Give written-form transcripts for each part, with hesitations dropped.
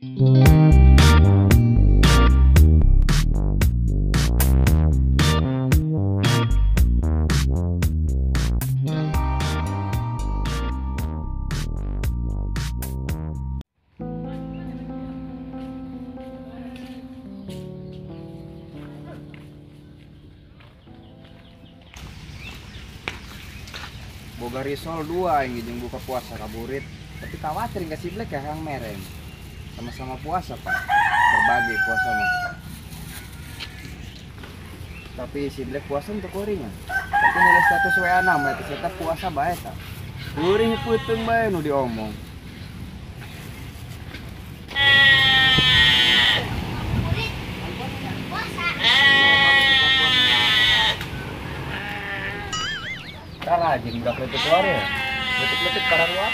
Boga risol dua yang jeung buka puasa kaburit, tapi khawatir nggak si Black ya kang mereng. Sama-sama puasa pak, berbagi puasa mah. Tapi si Black puasa untuk kuringnya. Tapi nilai status WA nama itu tetap puasa bae tak. Kuring peuteung bae nu diomong. Rajin udah letik keluar ya, letik-letik karena luar.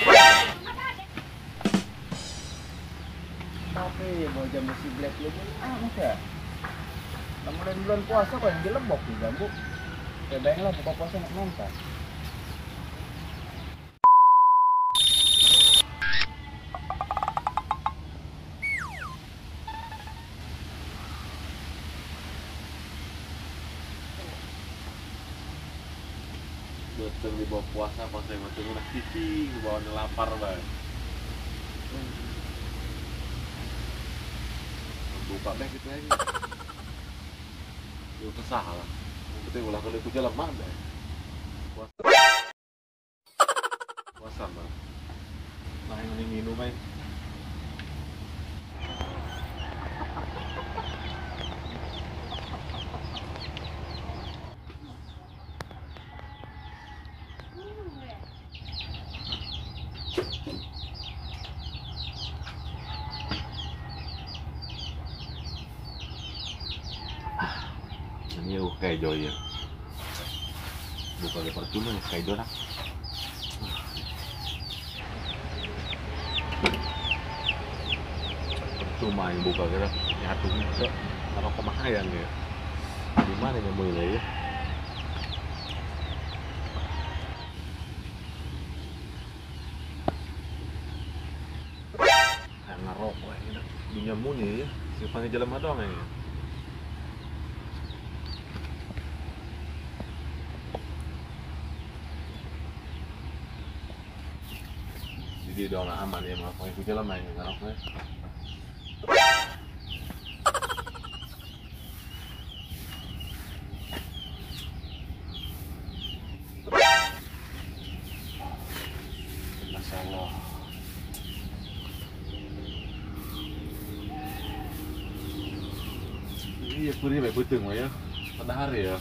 Tapi mau jamu si Black lu pun amat ya. Namun bulan puasa kok yang dilebok di jambu. Ya bayang lah buka puasa nak nonton. Betul di bawah puasa pas saya masuk udah cicing, bawahnya lapar bang. Buka deh gitu aja. Itu salah. Betul ulah kalau ikut jalan mana? Puasa. Puasa bang. Nah yang ini minum bang. Ini kejo ya, buka ke percuma ya kejo lah. Percuma yang buka kira nyatu ke kalau kemahayan ya. Gimana yang mulai ya? Yang ngerokok ya, dunia muni ya, sifatnya jalan doang ya. Jadi dong aman ya, malah pakai kucing main ngerokoknya. Masya Allah. Iya, kuring baik putung ya. Pada hari ya.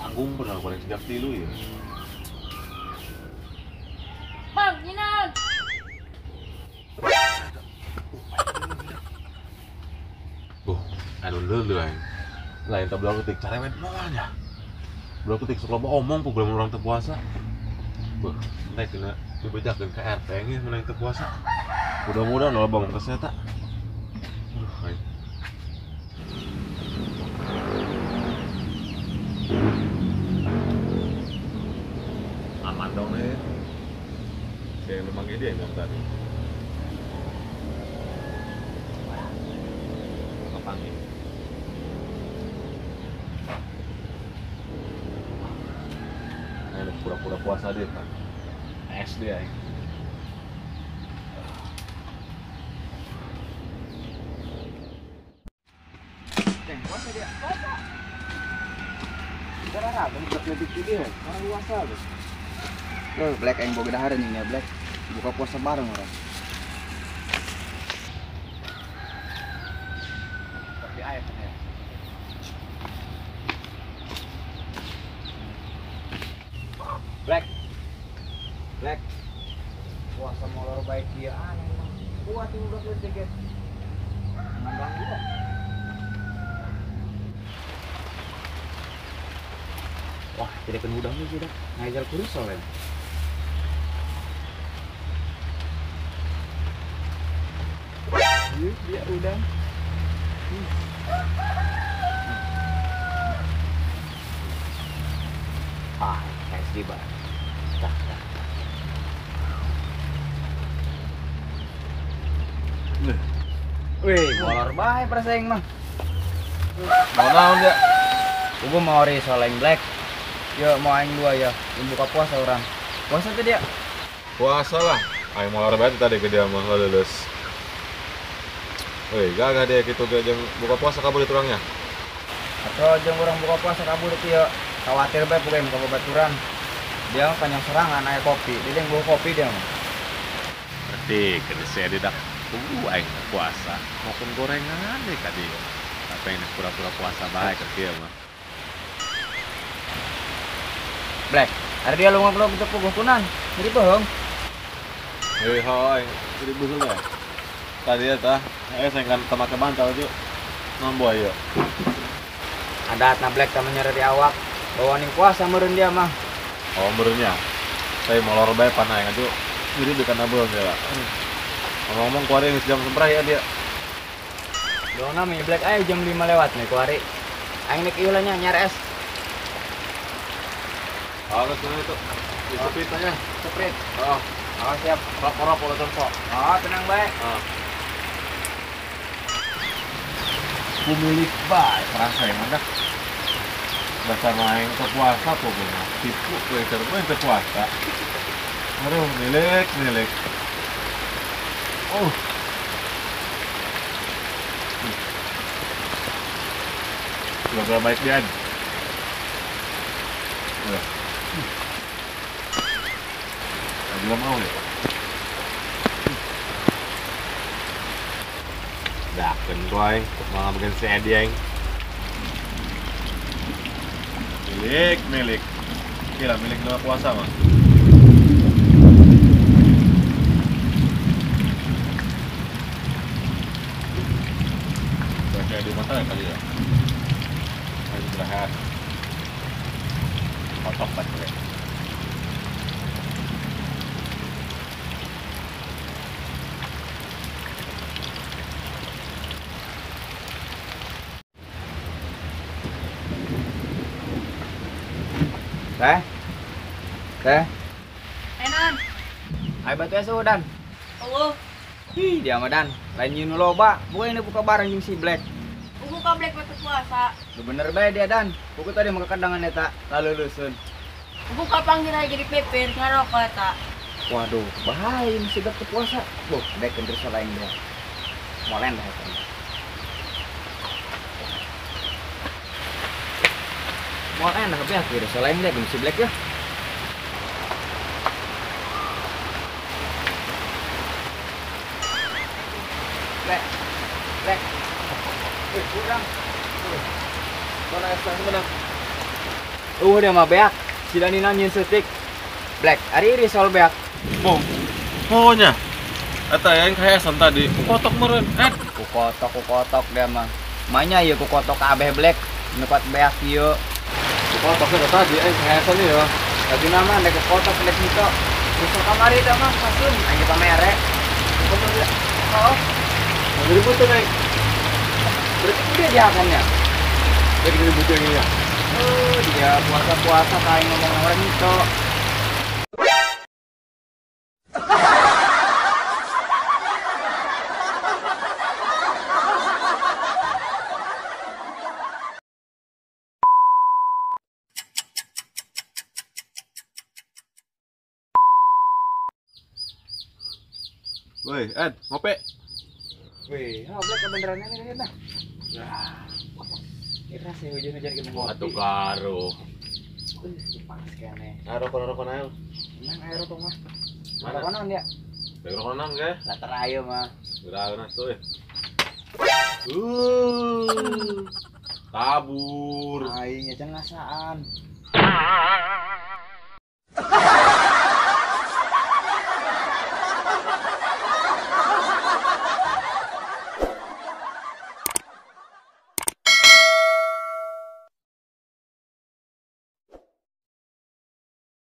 Tanggung pernah goreng sejak tilu ya. Bang, Inan. Aduh lulu aing. Lain tak belum ketik carewet moalnya. Belum ketik sok loba omong program orang teu puasa. Beuh, entek kena dibejakeun ka RT nya mun teu puasa. Mudah-mudahan loba bangun kesehatan. Aduh aing. Aman dong nih. Kayak memang dia yang bilang tadi. Kepanggil. Nah, pura-pura puasa dia kan. SD ya. Ceng, puasa dia. Puasa. Darah apa lebih dia? Orang puasa tuh. Loh, Black yang boga dahar nih ya, Black. Buka puasa bareng orang. Tapi air kan ya. Black. Black. Puasa molor baik dia aneh mah. Kuat ini udah letik ya. Nambah gua. Wah, tidak kena udangnya sih dah. Ngajar kurusol ya. Dia udang. Ah, SD bah. Dah, dah. Wih, molor bae persaing mah. Mau naon dia? Gua mau risol aing Black. Yo mau aing dua ya, buka puasa orang. Puasa tuh dia? Puasa lah. Aing molor bae tadi ke dia mah lulus. Wih, gagah dia gitu ke jam buka puasa kabur itu orangnya. Atau jam orang buka puasa kabur itu ya. Khawatir bae bukan muka babaturan. Dia mah panjang serangan air kopi. Dia yang bawa kopi dia mah. Berarti kena saya tidak tunggu aing puasa. Maupun gorengan deh ka dia. Tapi yang pura-pura puasa baik ke dia mah. Black, ada dia lu ngobrol gitu puguh kunan. Jadi bohong. Hei hoi, jadi bohong ya. Tadi ya tah, saya kan temake bantal tuh. Non boy yo. Ada atna Black temennya dari awak. Bawa ning puasa meureun dia mah. Oh meureunnya. Saya molor bae panah aing atuh. Jadi dekan abang dia lah. Ngomong-ngomong kuari geus jam sabaraha ya dia? Dona mi Black ayo jam 5 lewat nih kuari. Aing nek ieu lah nya nyar es. Oh, geus itu. Di seprit nya. Seprit. Oh. Oh, siap. Rokok ulah tempo. Oh, tenang bae. Oh. Pemilik bae perasa yang ada. Dasar main ke puasa pokoknya. Tipu gue terus puasa. Aduh, milik. Oh. Gak baik dia. Udah. Belum mau ya. Daken gue, malah bikin si Edi yang. Milik. Gila, milik doa puasa mah. Kayak di mata ya kali ya. Ayo istirahat. Kotok banget. Teh. Teh. Enan. Ayo batu es dan. Allah. Ih, dia mah dan. Lain nyieun loba, bukan ini buka bareng jeung si Black. Buka Black waktu puasa. Lu bener bae dia dan. Buku tadi mau kekandangan eta, lalu lusun. Buka panggil aja jadi pepir ngarokok eta. Waduh, bahaya si Black puasa. Buh, dek kendir lain dia. Molen dah eta. Molen dah beak gitu, selain dia si Black ya. Black. Black. Wih, kurang. Mana es menang? Dia mah beak. Si Dani nanya setik. Black, ari risol beak. Oh. Pokoknya. Eta yang kayak esan tadi, kukotok meureun. Kukotok dia mah. Manya ieu kukotok kabeh Black. Nu kuat beak ieu. Kukotok eta tadi aing kayak esan ieu. Tadi nama ndek kukotok ndek hito. Risol kamari teh mah pasun aing pamere. Kukotok dia. Oh. Jadi butuh naik. Berarti udah dia akannya. Jadi butuh ini ya. Oh, dia puasa-puasa kayak ngomong orang itu. Woi, Ed, ngopi. Wih, oh, Black kebenerannya nih dah. Ini rasanya hujan-hujan kayak ngopi. Atuh karo. Panas kayaknya. Rokok-rokok ayo. Nang ayo rokok mah. Rokok naon dia? Rokok naon ge? Latar ayo mah. Geura tuh. Kabur. Aing nya can ngasaan.